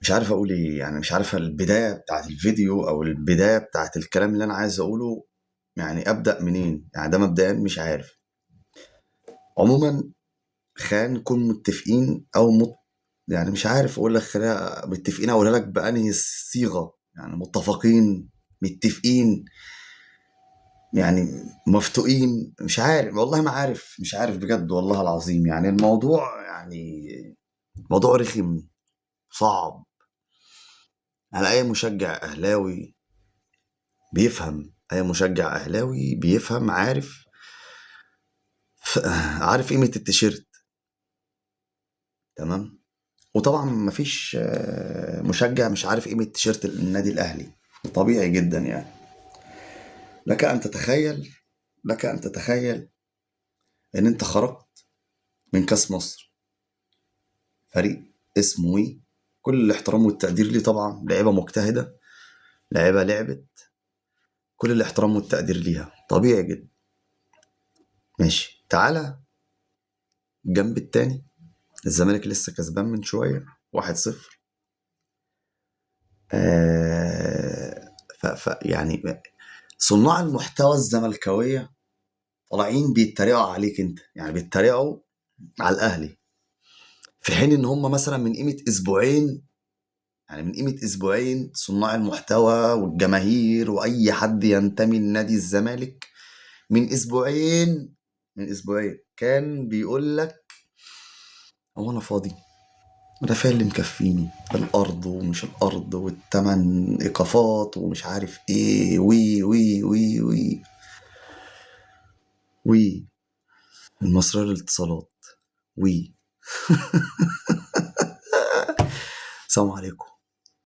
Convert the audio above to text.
مش عارف اقول ايه، يعني مش عارف البداية بتاعت الفيديو او البداية بتاعت الكلام اللي انا عايز اقوله، يعني ابدا منين؟ يعني ده مبدئيا مش عارف. عموما خلينا نكون متفقين او يعني مش عارف اقول لك خلينا متفقين، اقولها لك بانهي صيغة، يعني متفقين، متفقين، يعني مفتوقين، مش عارف والله، ما عارف، مش عارف بجد والله العظيم. يعني الموضوع موضوع رخم صعب على اي مشجع اهلاوي بيفهم، اي مشجع اهلاوي بيفهم، عارف قيمة التيشيرت، تمام. وطبعا مفيش مشجع مش عارف قيمة تيشيرت النادي الاهلي، طبيعي جدا. يعني لك ان تتخيل ان انت خرجت من كاس مصر، فريق اسمه ايه، كل الاحترام والتقدير ليه طبعا، لعيبة مجتهدة، لعيبة لعبت، كل الاحترام والتقدير ليها، طبيعي جدا. ماشي، تعالى الجنب التاني، الزمالك لسه كسبان من شوية 1-0. يعني صناع المحتوى الزملكاوية طالعين بيتريقوا عليك انت، يعني بيتريقوا على الاهلي، في حين ان هم مثلا من قيمة اسبوعين، يعني من قيمة اسبوعين صناع المحتوى والجماهير واي حد ينتمي لنادي الزمالك من اسبوعين كان بيقول لك هو انا فاضي، ده فعلا اللي مكفيني، الارض ومش الارض والتمن ايقافات ومش عارف ايه، وي وي وي وي وي المصرية للاتصالات وي. السلام عليكم.